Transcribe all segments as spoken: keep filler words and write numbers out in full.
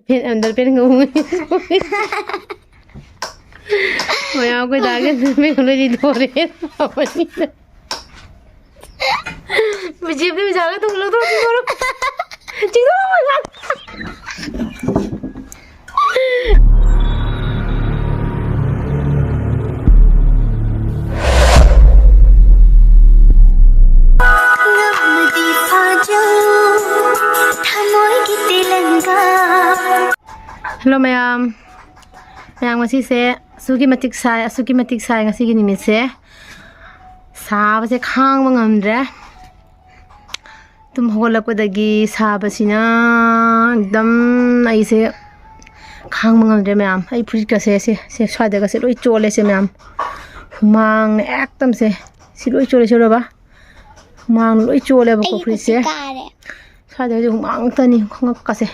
ꯐꯦꯟ under pen ꯉꯧꯉꯩ꯫ ꯃꯌꯥꯝ ꯑꯩꯈꯣꯏ ꯗꯥꯒꯤ under pen ꯂꯣꯏ ꯂꯤꯊꯣꯔꯦ꯫ ꯖꯦꯕꯗ ꯄꯩꯁꯥꯒ ꯇꯣꯡ ꯂꯧꯊꯣꯛ ꯆꯤꯡꯊꯣꯛ꯫ ꯆꯤꯡꯊꯣꯛ꯫ ꯉꯝꯃꯗꯤ ꯐꯥꯖꯧ, ꯊꯃꯣꯏꯒꯤ ꯇꯦꯂꯪꯒꯥ꯫ ꯍꯜꯂꯣ ꯃꯌꯥꯝ꯫ ꯃꯌꯥꯝ, ꯉꯁꯤꯁꯦ ꯑꯁꯨꯛꯀꯤ ꯃꯇꯤꯛ ꯁꯥꯏ, ꯑꯁꯨꯛꯀꯤ ꯃꯇꯤꯛ ꯁꯥꯏ ꯉꯁꯤꯒꯤ ꯅꯨꯃꯤꯠꯁꯦ꯫ ꯁꯥꯕꯁꯦ ꯈꯥꯡꯕ ꯉꯝꯗ꯭ꯔꯦ꯫ ꯇꯨꯝ ꯍꯧꯒꯠꯂꯛꯄꯗꯒꯤ ꯁꯥꯕꯁꯤꯅ ꯑꯦꯛꯗꯝ ꯑꯩꯁꯦ ꯈꯥꯡꯕ ꯉꯝꯗ꯭ꯔꯦ ꯃꯌꯥꯝ꯫ ꯑꯩ ꯐꯨꯔꯤꯠꯀꯁꯦ ꯁꯦ, ꯁꯦ ꯁ꯭ꯋꯥꯏꯗꯒꯁꯦ ꯂꯣꯏ ꯆꯣꯠꯂꯦ ꯁꯦ ꯃꯌꯥꯝ꯫ ꯍꯨꯃꯥꯡꯅ ꯑꯦꯛꯗꯝꯁꯦ ꯁꯤ ꯂꯣꯏ ꯆꯣꯠꯂꯦ ꯁꯦ ꯎꯔꯕ? ꯍꯨꯃꯥꯡꯅ ꯂꯣꯏ ꯆꯣꯠꯂꯦꯕꯀꯣ ꯑꯩꯒꯤ ꯐꯨꯔꯤꯠꯁꯦ꯫ ꯈꯨꯠꯁꯤ ꯀꯥꯔꯦ꯫ ꯁ꯭ꯋꯥꯏꯗ ꯍꯧꯖꯤꯛ ꯍꯨꯃꯥꯡ ꯉꯥꯛꯇꯅꯤ ꯈꯣꯡꯉꯛꯀꯁꯦ꯫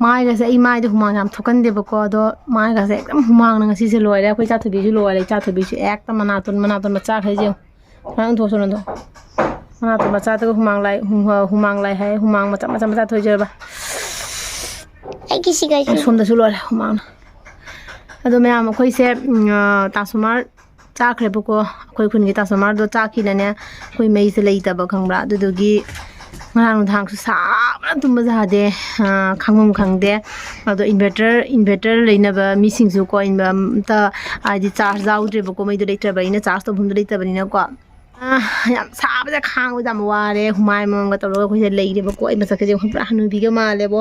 ꯃꯥꯏꯒꯁꯦ, ꯑꯩ ꯃꯥꯏꯗ ꯍꯨꯃꯥꯡ ꯌꯥꯝ ꯊꯣꯛꯀꯟꯗꯦꯕꯀꯣ, ꯑꯗꯣ ꯃꯥꯏꯒꯁꯦ ꯑꯦꯛꯗꯝ ꯍꯨꯃꯥꯡꯅ ꯉꯁꯤꯁꯦ ꯂꯣꯏꯔꯦ꯫ ꯑꯩꯈꯣꯏ ꯆꯥꯊꯕꯤꯁꯨ ꯂꯣꯏꯔꯦ꯫ ꯆꯥꯊꯕꯤꯁꯨ ꯑꯦꯛꯗꯝ ꯃꯅꯥꯇꯣꯟ, ꯃꯅꯥꯇꯣꯟ ꯃꯆꯥꯈꯩꯁꯦ ꯌꯦꯡꯉꯨ꯫ ꯃꯅꯥ ꯊꯣꯛꯁꯅꯨ ꯑꯗꯣ꯫ ꯃꯅꯥꯇꯣꯟ ꯃꯆꯥꯗꯒ ꯍꯨꯃꯥꯡ ꯂꯥꯏ, ꯍꯨ-, ꯍꯨꯃꯥꯡ ꯂꯥꯏ ꯍꯥꯏ, ꯍꯨꯃꯥꯡ ꯃꯆꯥ, ꯃꯆꯥ, ꯃꯆꯥ ꯊꯣꯛꯏꯁꯦ ꯎꯔꯕ? ꯑꯩꯒꯤ ꯁꯤꯒꯩꯁꯦ꯫ ꯁꯣꯝꯗꯁꯨ ꯂꯣꯏꯔꯦ ꯍꯨꯃꯥꯡꯅ꯫ ꯑꯗꯣ ꯃꯌꯥꯝ ꯑꯩꯈꯣꯏꯁꯦ, ꯎꯝ, ꯑ, ꯇꯥꯁꯨꯃꯥꯔ ꯆꯥꯈ꯭ꯔꯦꯕꯀꯣ꯫ ꯑꯩꯈꯣꯏ ꯈꯨꯟꯒꯤ ꯇꯥꯁꯨꯃꯥꯔꯗꯣ ꯆꯥꯛꯈꯤꯅꯅꯦ ꯑꯩꯈꯣꯏ ꯃꯩꯁꯦ ꯂꯩꯇꯕ ꯈꯪꯕ꯭ꯔꯥ? ꯑꯗꯨꯗꯨꯒꯤ ꯉꯔꯥꯡ ꯅꯨꯡꯗꯥꯡꯁꯨ ꯁꯥꯕꯅ ꯇꯨꯝꯕꯁꯨ ꯌꯥꯗꯦ꯫ ꯑ, ꯈꯥꯡꯐꯝ ꯈꯪꯗꯦ꯫ ꯑꯗꯣ inverter, inverter ꯂꯩꯅꯕ ꯃꯤꯁꯤꯡꯁꯨ ꯀꯣ, ꯏꯟꯕ ꯑꯝꯇ ꯍꯥꯏꯗꯤ charge ꯌꯥꯎꯗ꯭ꯔꯦꯕꯀꯣ, ꯃꯩꯗꯣ ꯂꯩꯇ꯭ꯔꯕꯅꯤꯅ, charge ꯇꯧꯐꯝꯗꯣ ꯂꯩꯇꯕꯅꯤꯅꯀꯣ꯫ ꯑ, ꯌꯥꯝ ꯁꯥꯕꯁꯦ ꯈꯥꯡꯕꯗ ꯌꯥꯝ ꯋꯥꯔꯦ꯫ ꯍꯨꯃꯥꯏ ꯑꯃꯃꯝꯒ ꯇꯧꯔꯒ ꯑꯩꯈꯣꯏꯁꯦ ꯂꯩꯔꯦꯕꯀꯣ꯫ ꯑꯩ ꯃꯁꯛꯁꯦ ꯌꯦꯡꯉꯨ, ꯄꯨꯔꯥ ꯍꯅꯨꯕꯤꯒ ꯃꯥꯜꯂꯦꯕꯣ꯫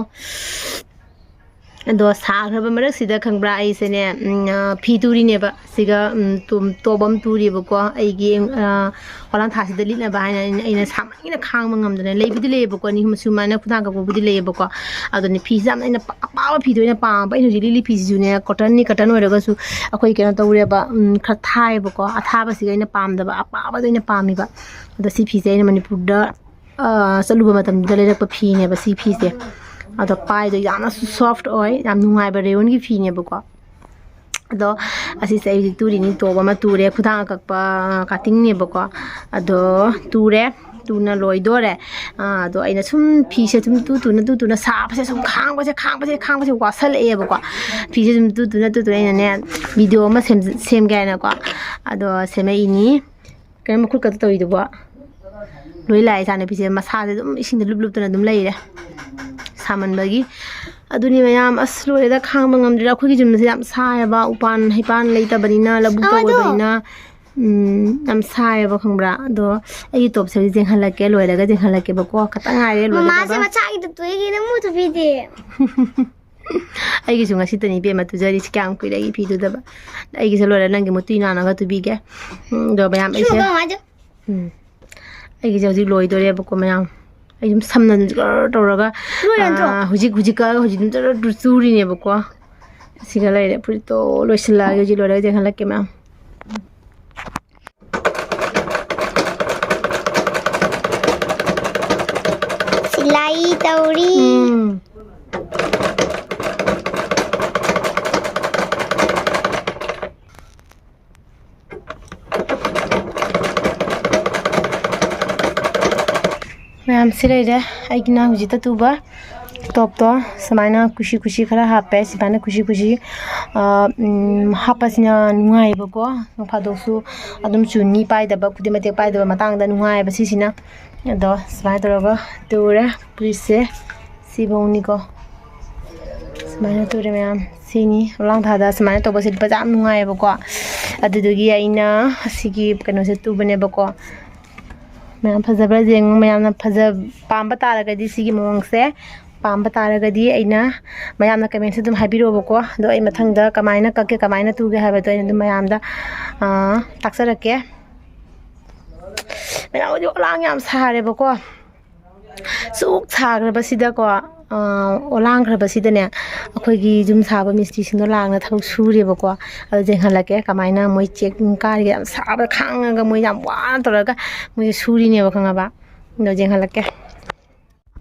ꯑꯗꯣ ꯁꯥꯈ꯭ꯔꯕ ꯃꯔꯛꯁꯤꯗ ꯈꯪꯕ꯭ꯔꯥ, ꯑꯩꯁꯦꯅꯦ, ꯎꯝ, ꯑ, ꯐꯤ ꯇꯨꯔꯤꯅꯦꯕ꯫ ꯁꯤꯒ, ꯎꯝ, ꯇꯨꯝ-, top ꯑꯃ ꯇꯨꯔꯤꯕꯀꯣ꯫ ꯑꯩꯒꯤ, ꯑ, ꯄꯣꯂꯥꯡꯊꯥꯁꯤꯗ ꯂꯤꯠꯅꯕ ꯍꯥꯏꯅ ꯑꯩꯅ, ꯑꯩꯅ ꯁꯥꯃꯟꯒꯤꯅ ꯈꯥꯡꯕ ꯉꯝꯗꯅ ꯂꯩꯕꯨꯗꯤ ꯂꯩꯌꯦꯕꯀꯣ꯫ ꯑꯅꯤ ꯑꯍꯨꯝ ꯁꯨꯃꯥꯏꯅ ꯈꯨꯗꯥꯡ ꯀꯛꯄꯕꯨꯗꯤ ꯂꯩꯌꯦꯕꯀꯣ꯫ ꯑꯗꯨꯅꯦ ꯐꯤꯁꯦ ꯌꯥꯝꯅ ꯑꯩꯅ ꯄꯥ-, ꯑꯄꯥꯕ ꯐꯤꯗꯣ ꯑꯩꯅ ꯄꯥꯝꯕ꯫ ꯑꯩꯅ ꯍꯧꯖꯤꯛ ꯂꯤꯠꯂꯤ ꯐꯤꯁꯤꯁꯨꯅꯦ cottonꯅꯤ, cotton ꯑꯣꯏꯔꯒꯁꯨ ꯑꯩꯈꯣꯏ ꯀꯩꯅꯣ ꯇꯧꯔꯦꯕ, ꯎꯝ, ꯈꯔ ꯊꯥꯏꯌꯦꯕꯀꯣ꯫ ꯑꯊꯥꯕꯁꯤꯒ ꯑꯩꯅ ꯄꯥꯝꯗꯕ, ꯑꯄꯥꯕꯗꯣ ꯑꯩꯅ ꯄꯥꯝꯃꯤꯕ꯫ ꯑꯗꯣ ꯁꯤ ꯐꯤꯁꯦ ꯑꯩꯅ ꯃꯅꯤꯄꯨꯔꯗ, ꯑ, ꯆꯠꯂꯨꯕ ꯃꯇꯝꯗ ꯂꯩꯔꯛꯄ ꯐꯤꯅꯦꯕ ꯁꯤ ꯐꯤꯁꯦ꯫ ꯑꯗꯣ ꯄꯥꯏꯗꯣ ꯌꯥꯝꯅꯁꯨ soft ꯑꯣꯏ, ꯌꯥꯝ ꯅꯨꯡꯉꯥꯏꯕ ꯔꯦꯌꯣꯟꯒꯤ ꯐꯤꯅꯦꯕꯀꯣ꯫ ꯑꯗꯣ ꯑꯁꯤꯁꯦ ꯑꯩ ꯍꯧꯖꯤꯛ ꯇꯨꯔꯤꯅꯤ, top ꯑꯃ ꯇꯨꯔꯦ, ꯈꯨꯗꯥꯡ ꯑꯀꯛꯄ, cuttingꯅꯦꯕꯀꯣ꯫ ꯑꯗꯣ ꯇꯨꯔꯦ, ꯇꯨꯅ ꯂꯣꯏꯗꯣꯔꯦ꯫ ꯑꯥ, ꯑꯗꯣ ꯑꯩꯅ ꯁꯨꯝ ꯐꯤꯁꯦ ꯁꯨꯝ ꯇꯨ ꯇꯨꯅ ꯇꯨ ꯇꯨꯅ ꯁꯥꯕꯁꯦ ꯁꯨꯝ ꯈꯥꯡꯕꯁꯦ, ꯈꯥꯡꯕꯁꯦ, ꯈꯥꯡꯕꯁꯦ ꯋꯥꯁꯜꯂꯛꯑꯦꯕꯀꯣ꯫ ꯐꯤꯁꯦ ꯁꯨꯝ ꯇꯨ ꯇꯨꯅ ꯇꯨ ꯇꯨꯅ ꯑꯩꯅꯅꯦ, ꯚꯤꯗꯤꯑꯣ ꯑꯃ ꯁꯦꯝ-, ꯁꯦꯝꯒꯦ ꯍꯥꯏꯅꯀꯣ꯫ ꯑꯗꯣ ꯁꯦꯝꯃꯛꯏꯅꯤ꯫ ꯀꯩꯅꯣ ꯃꯈꯨꯠ ꯀꯛꯇ ꯇꯧꯔꯤꯗꯨꯕꯣ? ꯂꯣꯏ ꯂꯥꯛꯑꯦ ꯏꯆꯥꯅꯨꯄꯤꯁꯦ, ꯃꯁꯥꯁꯦ ꯑꯗꯨꯝ ꯏꯁꯤꯡꯗ ꯂꯨꯞ ꯂꯨꯞꯇꯅ ꯑꯗꯨꯝ ꯂꯩꯔꯦ ꯁꯥꯃꯟꯕꯒꯤ꯫ ꯑꯗꯨꯅꯤ ꯃꯌꯥꯝ, ꯑꯁ, ꯂꯣꯏꯔꯦꯗ, ꯈꯥꯡꯕ ꯉꯝꯗ꯭ꯔꯦꯗ꯫ ꯑꯩꯈꯣꯏꯒꯤ ꯌꯨꯝꯁꯦ ꯌꯥꯝ ꯁꯥꯏꯌꯦꯕ, ꯎꯄꯥꯟ ꯍꯩꯄꯥꯟ ꯂꯩꯇꯕꯅꯤꯅ, ꯂꯧꯕꯨꯛꯇ ꯑꯃꯗꯣ ꯑꯣꯏꯕꯅꯤꯅ꯫ ꯎꯝ, ꯌꯥꯝ ꯁꯥꯏꯌꯦꯕ, ꯈꯪꯕ꯭ꯔꯥ? ꯑꯗꯣ ꯑꯩꯒꯤ ꯇꯣꯞꯁꯦ ꯍꯧꯖꯤꯛ ꯆꯦꯟꯍꯜꯂꯛꯀꯦ, ꯂꯣꯏꯔꯒ ꯆꯦꯟꯍꯜꯂꯛꯀꯦꯕꯀꯣ꯫ ꯈꯇꯪ ꯉꯥꯏꯔꯦ ꯃꯃꯥꯁꯦ ꯂꯣꯏꯒꯗꯕ꯫ ꯃꯆꯥꯒꯤꯗ ꯇꯨꯏꯒꯤꯅ ꯃꯨꯗꯨ ꯄꯤꯗꯦ꯫ ꯑꯩꯒꯤꯁꯨ ꯉꯁꯤꯇꯅꯤ ꯏꯕꯦꯝꯃ ꯇꯨꯖꯔꯤꯁꯤ, ꯀꯌꯥꯝ ꯀꯨꯏꯔꯦ ꯑꯩꯒꯤ ꯐꯤ ꯇꯨꯗꯕ꯫ ꯑꯩꯒꯤꯁꯦ ꯂꯣꯏꯔꯦ, ꯅꯪꯒꯤ ꯃꯨꯠꯇꯨ ꯏꯅꯥꯅꯒ ꯇꯨꯕꯤꯒꯦ꯫ ꯎꯝ, ꯑꯗꯣ ꯃꯌꯥꯝ ꯑꯩꯁꯦ ꯁꯨꯔꯕ ꯀꯃꯥꯏꯅ ꯇꯧ-, ꯎꯝ, ꯑꯩꯒꯤꯁꯦ ꯍꯧꯖꯤꯛ ꯂꯣꯏꯗꯣꯔꯦꯕꯀꯣ ꯃꯌꯥꯝ꯫ ꯑꯩ ꯑꯗꯨꯝ ꯁꯝꯅ ꯑꯗꯨꯝ ꯖꯔ ꯇꯧꯔꯒ, ꯂꯣꯏꯔꯦ ꯅꯠꯇ꯭ꯔꯣ? ꯑꯥ, ꯍꯧꯖꯤꯛ, ꯍꯧꯖꯤꯛ ꯀꯛꯑꯒ ꯍꯧꯖꯤꯛ ꯑꯗꯨꯝ ꯖꯔ ꯆꯨꯔꯤꯅꯦꯕꯀꯣ꯫ ꯑꯁꯤꯒ ꯂꯩꯔꯦ꯫ ꯐꯨꯔꯤꯠꯇꯣ ꯂꯣꯏꯁꯤꯜꯂꯛꯑꯒꯦ ꯍꯧꯖꯤꯛ ꯂꯣꯏꯔꯒ ꯆꯦꯟꯍꯜꯂꯛꯀꯦ ꯃꯌꯥꯝ꯫ ꯁꯤꯂꯥꯏ ꯇꯧꯔꯤ꯫ ꯎꯝ꯫ ꯃꯌꯥꯝ ꯁꯤ ꯂꯩꯔꯦ꯫ ꯑꯩꯒꯤꯅ ꯍꯧꯖꯤꯛꯇ ꯇꯨꯕ ꯇꯣꯞꯇꯣ ꯁꯨꯃꯥꯏꯅ ꯀꯨꯁꯤ ꯀꯨꯁꯤ ꯈꯔ ꯍꯥꯞꯄꯦ꯫ ꯁꯨꯃꯥꯏꯅ ꯀꯨꯁꯤ ꯀꯨꯁꯤ, ꯑ, ꯎꯝ, ꯍꯥꯞꯄꯁꯤꯅ ꯅꯨꯡꯉꯥꯏꯌꯦꯕꯀꯣ꯫ ꯅꯣꯡ ꯐꯥꯗꯣꯛꯁꯨ ꯑꯗꯨꯝ ꯆꯨꯅꯤ ꯄꯥꯏꯗꯕ, ꯈꯨꯗꯤꯡ ꯃꯇꯦꯛ ꯄꯥꯏꯗꯕ ꯃꯇꯥꯡꯗ ꯅꯨꯡꯉꯥꯏꯌꯦꯕ ꯁꯤꯁꯤꯅ꯫ ꯑꯗꯣ ꯁꯨꯃꯥꯏꯅ ꯇꯧꯔꯒ ꯇꯨꯔꯦ ꯐꯨꯔꯤꯠꯁꯦ꯫ ꯁꯤꯐꯧꯅꯤꯀꯣ꯫ ꯁꯨꯃꯥꯏꯅ ꯇꯨꯔꯦ ꯃꯌꯥꯝ꯫ ꯁꯤꯅꯤ꯫ ꯂꯥꯡ ꯊꯥꯗ ꯁꯨꯃꯥꯏꯅ ꯇꯧꯕꯁꯦ ꯂꯤꯠꯄꯁꯦ ꯌꯥꯝ ꯅꯨꯡꯉꯥꯏꯌꯦꯕꯀꯣ꯫ ꯑꯗꯨꯗꯨꯒꯤ ꯑꯩꯅ ꯑꯁꯤꯒꯤ ꯀꯩꯅꯣꯁꯦ ꯇꯨꯕꯅꯦꯕꯀꯣ꯫ ꯃꯌꯥꯝ ꯐꯖꯕ꯭ꯔꯥ ꯌꯦꯡꯉꯨ꯫ ꯃꯌꯥꯝꯅ ꯐꯖ-, ꯄꯥꯝꯕ ꯇꯥꯔꯒꯗꯤ ꯁꯤꯒꯤ ꯃꯑꯣꯡꯁꯦ ꯄꯥꯝꯕ ꯇꯥꯔꯒꯗꯤ ꯑꯩꯅ, ꯃꯌꯥꯝꯅ ꯀꯃꯦꯟꯁꯦ ꯑꯗꯨꯝ ꯍꯥꯏꯕꯤꯔꯛꯑꯣꯕꯀꯣ꯫ ꯑꯗꯣ ꯑꯩ ꯃꯊꯪꯗ ꯀꯃꯥꯏꯅ ꯀꯛꯀꯦ, ꯀꯃꯥꯏꯅ ꯇꯨꯒꯦ ꯍꯥꯏꯕꯗꯣ ꯑꯩꯅ ꯑꯗꯨꯝ ꯃꯌꯥꯝꯗ, ꯑꯥ, ꯇꯥꯛꯆꯔꯛꯀꯦ꯫ ꯃꯌꯥꯝ ꯍꯧꯖꯤꯛ ꯑꯣꯂꯥꯡ ꯌꯥꯝ ꯁꯥꯔꯦꯕꯀꯣ꯫ ꯁꯨꯛ ꯁꯥꯈ꯭ꯔꯕꯁꯤꯗꯀꯣ, ꯑꯥ, ꯑꯣꯂꯥꯡꯈ꯭ꯔꯕꯁꯤꯗꯅꯦ, ꯑꯩꯈꯣꯏꯒꯤ ꯌꯨꯝ ꯁꯥꯕ ꯃꯤꯁꯇ꯭ꯔꯤꯁꯤꯡꯗꯣ ꯂꯥꯡꯅ ꯊꯕꯛ ꯁꯨꯔꯦꯕꯀꯣ꯫ ꯑꯗꯨ ꯌꯦꯡꯍꯜꯂꯛꯀꯦ ꯀꯃꯥꯏꯅ ꯃꯣꯏ ꯆꯦꯛ ꯀꯥꯔꯤꯒꯦ꯫ ꯌꯥꯝ ꯁꯥꯕꯗ ꯈꯥꯡꯉꯒ ꯃꯣꯏ ꯌꯥꯝ ꯋꯥꯅ ꯇꯧꯔꯒ ꯃꯣꯏꯁꯦ ꯁꯨꯔꯤꯅꯦꯕ, ꯈꯪꯉꯕ? ꯑꯗꯣ ꯌꯦꯡꯍꯜꯂꯛꯀꯦ꯫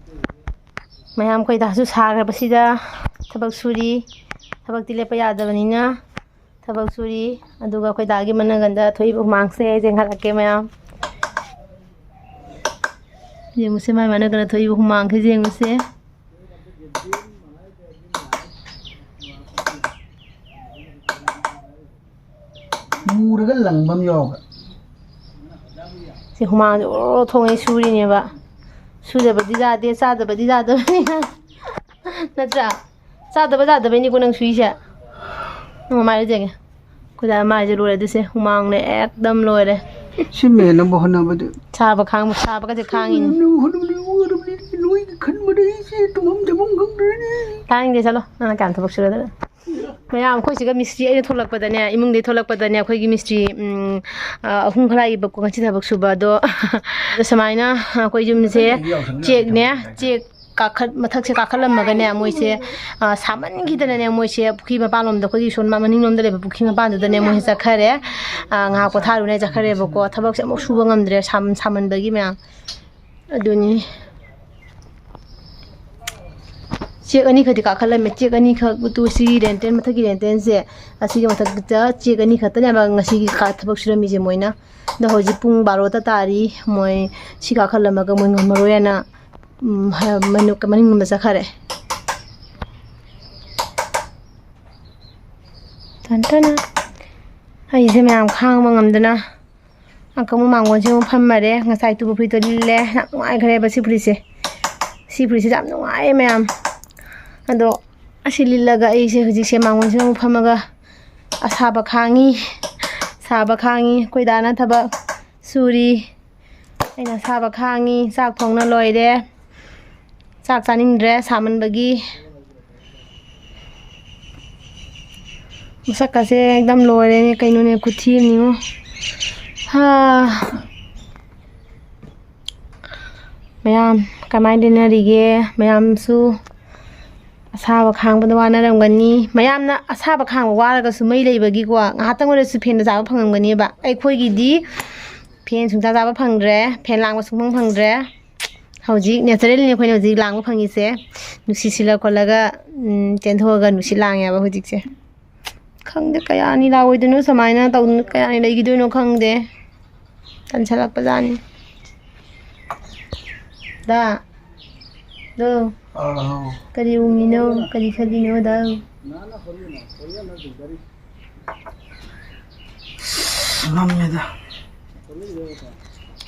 ꯃꯌꯥꯝ ꯈꯣꯏꯗꯥꯁꯨ ꯁꯥꯈ꯭ꯔꯕꯁꯤꯗ ꯊꯕꯛ ꯁꯨꯔꯤ꯫ ꯊꯕꯛꯇꯤ ꯂꯦꯞꯄ ꯌꯥꯗꯕꯅꯤꯅ ꯊꯕꯛ ꯁꯨꯔꯤ꯫ ꯑꯗꯨꯒ ꯑꯩꯈꯣꯏ ꯗꯥꯒꯤ ꯃꯅꯒꯟꯗ ꯊꯣꯛꯏꯕ ꯍꯨꯃꯥꯡꯁꯦ ꯌꯦꯡꯍꯜꯂꯛꯀꯦ ꯃꯌꯥꯝ꯫ ꯌꯦꯡꯉꯨꯁꯦ, ꯃꯥꯏ ꯃꯥꯅ ꯀꯩꯅꯣ ꯊꯣꯛꯏꯕ ꯍꯨꯃꯥꯡꯈꯩꯁꯦ ꯌꯦꯡꯉꯨꯁꯦ꯫ ꯃꯨꯔꯒ ꯂꯪꯕ ꯑꯃ ꯌꯥꯎꯕ꯫ ꯁꯤ ꯍꯨꯃꯥꯡꯁꯦ ꯑꯣꯔꯣ ꯊꯣꯡꯉꯩ ꯁꯨꯔꯤꯅꯦꯕ꯫ ꯁꯨꯗꯕꯗꯤ ꯌꯥꯗꯦ, ꯆꯥꯗꯕꯗꯤ ꯌꯥꯗꯕꯅꯤꯅ꯫ ꯅꯠꯇ꯭ꯔꯥ? ꯆꯥꯗꯕ ꯌꯥꯗꯕꯩꯅꯤꯀꯣ ꯅꯪ ꯁꯨꯏꯁꯦ꯫ ꯅꯪ ꯃꯃꯥꯏꯗ ꯌꯦꯡꯉꯦ꯫ ꯑꯩꯈꯣꯏꯗ ꯃꯥꯏꯁꯦ ꯂꯣꯏꯔꯦ ꯑꯗꯨꯁꯦ꯫ ꯍꯨꯃꯥꯡꯅ ꯑꯦꯛꯗꯝ ꯂꯣꯏꯔꯦ꯫ ꯁꯤ ꯃꯦꯟꯅꯕ ꯍꯣꯠꯅꯕꯗ꯫ ꯁꯥꯕ ꯈꯥꯡꯕ, ꯁꯥꯕꯒꯁꯦ ꯈꯥꯡꯉꯤꯅꯦ꯫ ꯍꯣꯠꯅꯕꯗ ꯋꯥꯔꯕꯅꯤ, ꯂꯣꯏꯒ ꯈꯟꯕꯗ ꯑꯩꯁꯦ ꯇꯨꯝꯐꯝ ꯆꯥꯐꯝ ꯈꯪꯗ꯭ꯔꯦꯅꯦ꯫ ꯇꯥꯅꯤꯡꯗꯦ, ꯆꯠꯂꯣ꯫ ꯅꯪꯅ ꯀꯌꯥꯝ ꯊꯕꯛ ꯁꯨꯔꯗꯅ꯫ ꯃꯌꯥꯝ, ꯑꯩꯈꯣꯏ ꯁꯤꯒ ꯃꯤꯁꯇ꯭ꯔꯤ ꯑꯩꯅ ꯊꯣꯛꯂꯛꯄꯗꯅꯦ, ꯏꯃꯨꯡꯗꯒꯤ ꯊꯣꯛꯂꯛꯄꯗꯅꯦ, ꯑꯩꯈꯣꯏꯒꯤ ꯃꯤꯁꯇ꯭ꯔꯤ, ꯎꯝ, ꯑ, ꯑꯍꯨꯝ ꯈꯔ ꯂꯥꯛꯏꯕꯀꯣ ꯉꯁꯤ ꯊꯕꯛ ꯁꯨꯕ꯫ ꯑꯗꯣ, ꯁꯨꯃꯥꯏꯅ ꯑꯩꯈꯣꯏ ꯌꯨꯝꯁꯦ ꯆꯦꯛꯅꯦ, ꯆꯦꯛ ꯀꯥꯈꯠ-, ꯃꯊꯛꯁꯦ ꯀꯥꯈꯠꯂꯝꯃꯒꯅꯦ, ꯃꯣꯏꯁꯦ, ꯑ, ꯁꯥꯃꯟꯈꯤꯗꯅꯅꯦ, ꯃꯣꯏꯁꯦ ꯄꯨꯈ꯭ꯔꯤ ꯃꯄꯥꯟꯂꯣꯝꯗ, ꯑꯩꯈꯣꯏꯒꯤ ꯁꯣꯝ ꯃꯅꯤꯡꯂꯣꯝꯗ ꯂꯩꯕ ꯄꯨꯈ꯭ꯔꯤ ꯃꯄꯥꯟꯗꯨꯗꯅꯦ ꯃꯣꯏꯁꯦ ꯆꯠꯈꯔꯦ꯫ ꯑ, ꯉꯥꯏꯍꯥꯛ ꯄꯣꯊꯥꯔꯨꯅꯦ ꯆꯠꯈꯔꯦꯕꯀꯣ꯫ ꯊꯕꯛꯁꯦ ꯑꯃꯨꯛ ꯁꯨꯕ ꯉꯝꯗ꯭ꯔꯦ, ꯁꯥꯝ-, ꯁꯥꯃꯟꯕꯒꯤ ꯃꯌꯥꯝ꯫ ꯑꯗꯨꯅꯤ꯫ ꯆꯦꯛ ꯑꯅꯤꯈꯛꯇꯤ ꯀꯥꯈꯠꯂꯝꯃꯦ꯫ ꯆꯦꯛ ꯑꯅꯤꯈꯛ, ꯎꯇꯨ ꯁꯤꯒꯤ ꯔꯦꯟꯇꯦꯟ, ꯃꯊꯛꯀꯤ ꯔꯦꯟꯇꯦꯟꯁꯦ, ꯑꯁꯤꯒꯤ ꯃꯊꯛꯇ ꯆꯦꯛ ꯑꯅꯤꯈꯛꯇꯅꯦꯕ ꯉꯁꯤꯒꯤ ꯀꯥ-, ꯊꯕꯛ ꯁꯨꯔꯝꯃꯤꯁꯦ ꯃꯣꯏꯅ꯫ ꯑꯗꯣ ꯍꯧꯖꯤꯛ ꯄꯨꯡ ꯕꯥꯔꯣ ꯇꯥ ꯇꯥꯔꯤ꯫ ꯃꯣꯏ ꯁꯤ ꯀꯥꯈꯠꯂꯝꯃꯒ ꯃꯣꯏ ꯉꯝꯃꯔꯣꯏꯅ, ꯎꯝ, ꯍ-, ꯃꯅꯨ-, ꯃꯅꯤꯡꯂꯣꯝꯗ ꯆꯠꯈꯔꯦ꯫ ꯇꯟ ꯇꯟ꯫ ꯑꯩꯁꯦ ꯃꯌꯥꯝ ꯈꯥꯡꯕ ꯉꯝꯗꯅ ꯑꯀꯪꯕ ꯃꯥꯡꯒꯣꯟꯁꯦ ꯑꯃꯨꯛ ꯐꯝꯃꯔꯦ꯫ ꯉꯁꯥꯏ ꯇꯨꯕ ꯐꯨꯔꯤꯠꯇꯣ ꯂꯤꯠꯂꯦ꯫ ꯌꯥꯝ ꯅꯨꯡꯉꯥꯏꯈ꯭ꯔꯦꯕ ꯁꯤ ꯐꯨꯔꯤꯠꯁꯦ꯫ ꯁꯤ ꯐꯨꯔꯤꯠꯁꯦ ꯌꯥꯝ ꯅꯨꯡꯉꯥꯏꯌꯦ ꯃꯌꯥꯝ꯫ ꯑꯗꯣ ꯑꯁꯤ ꯂꯤꯠꯂꯒ ꯑꯩꯁꯦ ꯍꯧꯖꯤꯛꯁꯦ ꯃꯥꯡꯒꯣꯟꯁꯤꯗ ꯑꯃꯨꯛ ꯐꯝꯃꯒ ꯑꯁꯥꯕ ꯈꯥꯡꯉꯤ꯫ ꯁꯥꯕ ꯈꯥꯡꯉꯤ꯫ ꯑꯩꯈꯣꯏ ꯗꯥꯅ ꯊꯕꯛ ꯁꯨꯔꯤ꯫ ꯑꯩꯅ ꯑꯁꯥꯕ ꯈꯥꯡꯉꯤ꯫ ꯆꯥꯛ ꯊꯣꯡꯅ ꯂꯣꯏꯔꯦ꯫ ꯆꯥꯛ ꯆꯥꯅꯤꯡꯗ꯭ꯔꯦ ꯁꯥꯃꯟꯕꯒꯤ꯫ ꯃꯁꯛꯀꯁꯦ ꯑꯦꯛꯗꯝ ꯂꯣꯏꯔꯦꯅꯦ꯫ ꯀꯩꯅꯣꯅꯦ, ꯈꯨꯊꯤ ꯑꯃꯅꯤꯉꯣ꯫ ꯍꯥ꯫ ꯃꯌꯥꯝ ꯀꯃꯥꯏꯅ ꯂꯦꯟꯅꯔꯤꯒꯦ? ꯃꯌꯥꯝꯁꯨ ꯑꯁꯥꯕ ꯈꯥꯡꯕꯗ ꯋꯥꯅꯔꯝꯒꯅꯤ꯫ ꯃꯌꯥꯝꯅ ꯑꯁꯥꯕ ꯈꯥꯡꯕ ꯋꯥꯔꯒꯁꯨ ꯃꯩ ꯂꯩꯕꯒꯤꯀꯣ ꯉꯥꯏꯍꯥꯛꯇꯪ ꯑꯣꯏꯔꯁꯨ ꯐꯦꯟꯗ ꯆꯥꯕ ꯐꯪꯉꯝꯒꯅꯦꯕ꯫ ꯑꯩꯈꯣꯏꯒꯤꯗꯤ ꯐꯦꯟ ꯁꯨꯡꯆꯥ ꯆꯥꯕ ꯐꯪꯗ꯭ꯔꯦ, ꯐꯦꯟ ꯂꯥꯡꯕ ꯁꯨꯡꯐꯪ ꯐꯪꯗ꯭ꯔꯦ꯫ ꯍꯧꯖꯤꯛ ꯅꯦꯆꯔꯦꯜꯅꯤ ꯑꯩꯈꯣꯏꯅ ꯍꯧꯖꯤꯛ ꯂꯥꯡꯕ ꯐꯪꯉꯤꯁꯦ꯫ ꯅꯨꯡꯁꯤꯠ ꯁꯤꯠꯂ ꯈꯣꯠꯂꯒ, ꯎꯝ, ꯆꯦꯟꯊꯣꯛꯑꯒ ꯅꯨꯡꯁꯤꯠ ꯂꯥꯡꯉꯦꯕ ꯍꯧꯖꯤꯛꯁꯦ꯫ ꯈꯪꯗꯦ ꯀꯌꯥꯅꯤ ꯂꯥꯛꯑꯣꯏꯗꯣꯏꯅꯣ ꯁꯨꯃꯥꯏꯅ ꯇꯧ-, ꯀꯌꯥꯅꯤ ꯂꯩꯈꯤꯗꯣꯏꯅꯣ ꯈꯪꯗꯦ꯫ ꯇꯟꯁꯜꯂꯛꯄꯖꯥꯠꯅꯤ꯫ ꯗꯥ, ꯗꯣ, ꯑꯥꯎ꯫ ꯀꯔꯤ ꯎꯪꯉꯤꯅꯣ? ꯀꯔꯤ ꯈꯜꯂꯤꯅꯣ, ꯗꯥ? ꯑꯁ, ꯃꯝꯃꯦꯗ꯫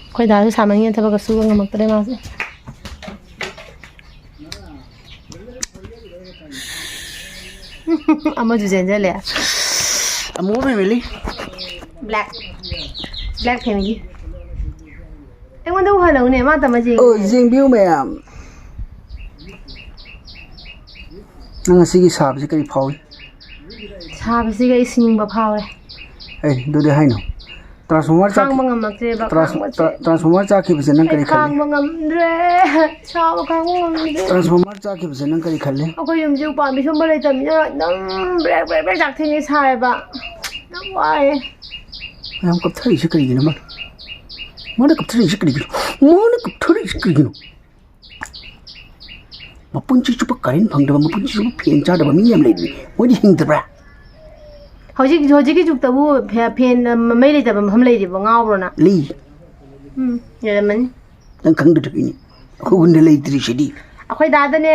ꯑꯩꯈꯣꯏ ꯗꯥꯁꯨ ꯁꯥꯃꯟꯒꯤꯗꯅ ꯊꯕꯛꯀ ꯁꯨꯕ ꯉꯝꯃꯛꯇ꯭ꯔꯦ ꯃꯥꯁꯦ꯫ ꯑꯃꯁꯨ ꯆꯦꯟꯖꯜꯂꯦ꯫ ꯑꯃꯨꯕ family꯫ Black꯫ Black family꯫ ꯑꯩꯉꯣꯟꯗ ꯎꯍꯜꯂꯛꯎꯅꯦ, ꯃꯥ ꯇꯝꯃ ꯌꯦꯡꯒꯦ꯫ ꯑꯣ, ꯌꯦꯡꯕꯤꯌꯨ ꯃꯌꯥꯝ꯫ ꯅꯪ ꯉꯁꯤꯒꯤ ꯁꯥꯕꯁꯤ ꯀꯔꯤ ꯐꯥꯎꯏ? ꯁꯥꯕꯁꯤꯒ ꯑꯩ ꯁꯤꯅꯤꯡꯕ ꯐꯥꯎꯔꯦ꯫ ꯑꯦ, ꯑꯗꯨꯗꯤ ꯍꯥꯏꯅꯨ꯫ Transformer ꯆꯥꯛ-, ꯈꯥꯡꯕ ꯉꯝꯃꯛꯇ꯭ꯔꯦꯕ, trans-, ꯈꯥꯡꯕꯁꯦ꯫ Tra-, transformer ꯆꯥꯛꯈꯤꯕꯁꯦ ꯅꯪ ꯑꯩ ꯀꯔꯤ ꯈꯜꯂꯤ? ꯈꯥꯡꯕ ꯉꯝꯗ꯭ꯔꯦ꯫ ꯁꯥꯕ ꯈꯥꯡꯕ ꯉꯝꯗ꯭ꯔꯦ꯫ Transformer ꯆꯥꯛꯈꯤꯕꯁꯦ ꯅꯪ ꯀꯔꯤ ꯈꯜꯂꯤ? ꯑꯩꯈꯣꯏ ꯌꯨꯝꯁꯦ ꯎꯄꯥꯝꯕꯤ ꯁꯣꯝꯕ ꯂꯩꯇꯕꯅꯤꯅ ꯑꯗꯨꯝ ꯕ꯭ꯔꯦꯛ ꯕ꯭ꯔꯦꯛ ꯕ꯭ꯔꯦꯛ ꯆꯥꯛꯊꯦꯡꯉꯦ, ꯁꯥꯏꯌꯦꯕ꯫ ꯌꯥꯝ ꯋꯥꯏꯌꯦ꯫ ꯃꯌꯥꯝ ꯀꯞꯊꯔꯛꯏꯁꯦ ꯀꯔꯤꯒꯤꯅꯣ ꯃꯥꯅ? ꯃꯥꯅ ꯀꯞꯊꯔꯛꯏꯁꯦ ꯀꯔꯤꯒꯤꯅꯣ? ꯃꯥꯅ ꯀꯞꯊꯔꯛꯏꯁꯦ ꯀꯔꯤꯒꯤꯅꯣ? ꯃꯄꯨꯟꯁꯤ ꯆꯨꯞꯄ current ꯐꯪꯗꯕ, ꯃꯄꯨꯟꯁꯤ ꯆꯨꯞꯄ fan ꯆꯥꯗꯕ ꯃꯤ ꯌꯥꯝ ꯂꯩꯕꯅꯤ꯫ ꯃꯣꯏꯗꯤ ꯍꯤꯡꯗꯕ꯭ꯔꯥ? ꯍꯧꯖꯤꯛ, ꯍꯧꯖꯤꯛꯀꯤ ꯖꯨꯛꯇꯕꯨ ꯐꯦ-, fan, ꯑ, ꯃꯩ ꯂꯩꯇꯕ ꯃꯐꯝ ꯂꯩꯔꯤꯕꯣ? ꯉꯥꯎꯕ꯭ꯔꯣ ꯅꯪ? ꯂꯩ꯫ ꯎꯝ, ꯂꯩꯔꯝꯃꯅꯤ꯫ ꯅꯪ ꯈꯪꯗ꯭ꯔꯤꯕꯩꯅꯤ꯫ ꯑꯩꯈꯣꯏ ꯈꯨꯟꯗ ꯂꯩꯇ꯭ꯔꯤꯁꯤꯗꯤ꯫ ꯑꯩꯈꯣꯏ ꯗꯥꯗꯅꯦ,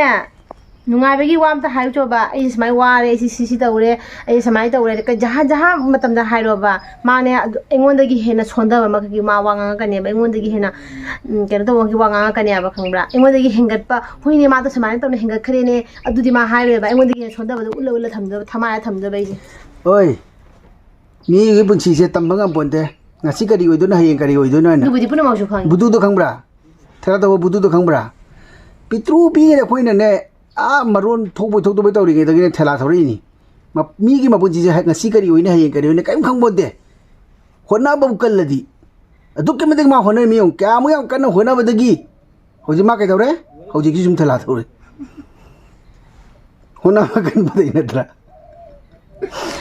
ꯅꯨꯡꯉꯥꯏꯕꯒꯤ ꯋꯥ ꯑꯝꯇ ꯍꯥꯏꯌꯨ ꯆꯣꯕ꯫ ꯑꯩ ꯁꯨꯃꯥꯏꯅ ꯋꯥꯔꯦ, ꯑꯩ ꯁꯤ, ꯁꯤ, ꯁꯤ ꯇꯧꯔꯦ, ꯑꯩ ꯁꯨꯃꯥꯏꯅ ꯇꯧꯔꯦ꯫ ꯀ-, ꯖꯍꯥ, ꯖꯍꯥ ꯃꯇꯝꯗ ꯍꯥꯏꯔꯣꯕ꯫ ꯃꯥꯅꯦ, ꯑꯗꯨ ꯑꯩꯉꯣꯟꯗꯒꯤ ꯍꯦꯟꯅ ꯁꯣꯟꯊꯕ ꯑꯃꯈꯛꯀꯤ ꯃꯥ ꯋꯥ ꯉꯥꯡꯉꯛꯀꯅꯦꯕ꯫ ꯑꯩꯉꯣꯟꯗꯒꯤ ꯍꯦꯟꯅ, ꯎꯝ, ꯀꯩꯅꯣ ꯇꯧꯕꯒꯤ ꯋꯥ ꯉꯥꯡꯉꯛꯀꯅꯦꯕ, ꯈꯪꯕ꯭ꯔꯥ? ꯑꯩꯉꯣꯟꯗꯒꯤ ꯍꯦꯟꯒꯠꯄ, "ꯍꯣꯏꯅꯦ, ꯃꯥꯗꯣ ꯁꯨꯃꯥꯏꯅ ꯇꯧꯅ ꯍꯦꯟꯒꯠꯈ꯭ꯔꯦꯅꯦ", ꯑꯗꯨꯗꯤ ꯃꯥ ꯍꯥꯏꯔꯣꯏꯕ꯫ ꯑꯩꯉꯣꯟꯗꯒꯤ ꯍꯦꯟꯅ ꯁꯣꯟꯊꯕꯗꯣ ꯎꯠꯂ ꯎꯠꯂ ꯊꯝꯗꯣꯏꯕ, ꯊꯃꯥꯏꯗ ꯊꯝꯗꯣꯏꯕ ꯑꯩꯁꯦ꯫ ꯍꯣꯏ, ꯃꯤꯒꯤ ꯄꯨꯟꯁꯤꯁꯦ ꯇꯝꯕ ꯉꯝꯄꯣꯟꯇꯦ꯫ ꯉꯁꯤ ꯀꯔꯤ ꯑꯣꯏꯗꯣꯏꯅꯣ, ꯍꯌꯦꯡ ꯀꯔꯤ ꯑꯣꯏꯗꯣꯏꯅꯣ ꯍꯥꯏꯅ꯫ ꯑꯗꯨꯕꯨꯗꯤ ꯄꯨꯝꯅꯃꯛꯁꯨ ꯈꯪꯉꯤ꯫ ꯕꯨꯗꯨꯗꯣ ꯈꯪꯕ꯭ꯔꯥ? ꯊꯦꯂꯥ ꯇꯧꯕ ꯕꯨꯗꯨꯗꯣ ꯈꯪꯕ꯭ꯔꯥ? ꯄꯤꯛꯇ꯭ꯔꯨ ꯄꯤꯛꯏꯉꯩꯗ ꯑꯩꯈꯣꯏꯅꯅꯦ, ꯑꯥ, ꯃꯔꯣꯟ ꯊꯣꯛꯄꯣꯏ ꯊꯣꯛꯇꯕꯣꯏ ꯇꯧꯔꯤꯉꯩꯗꯒꯤꯅꯦ ꯊꯦꯂꯥ ꯊꯧꯔꯛꯏꯅꯤ꯫ ꯃ-, ꯃꯤꯒꯤ ꯃꯄꯨꯟꯁꯤꯁꯦ ꯍ-, ꯉꯁꯤ ꯀꯔꯤ ꯑꯣꯏꯅꯤ, ꯍꯌꯦꯡ ꯀꯔꯤ ꯑꯣꯏꯅꯤ, ꯀꯔꯤꯝ ꯈꯪꯄꯣꯟꯇꯦ꯫ ꯍꯣꯠꯅꯕꯕꯨ ꯀꯜꯂꯗꯤ, ꯑꯗꯨꯛꯀꯤ ꯃꯇꯤꯛ ꯃꯥ ꯍꯣꯠꯅꯔꯝꯃꯤ ꯌꯦꯡꯉꯨ, ꯀꯌꯥꯃꯨꯛ ꯌꯥꯝ ꯀꯟꯅ ꯍꯣꯠꯅꯕꯗꯒꯤ ꯍꯧꯖꯤꯛ ꯃꯥ ꯀꯩꯗꯧꯔꯦ? ꯍꯧꯖꯤꯛꯁꯨ ꯁꯨꯝ ꯊꯦꯂꯥ ꯊꯧꯔꯦ꯫ ꯍꯣꯠꯅꯕ ꯀꯟꯕꯗꯒꯤ ꯅꯠꯇ꯭ꯔꯥ?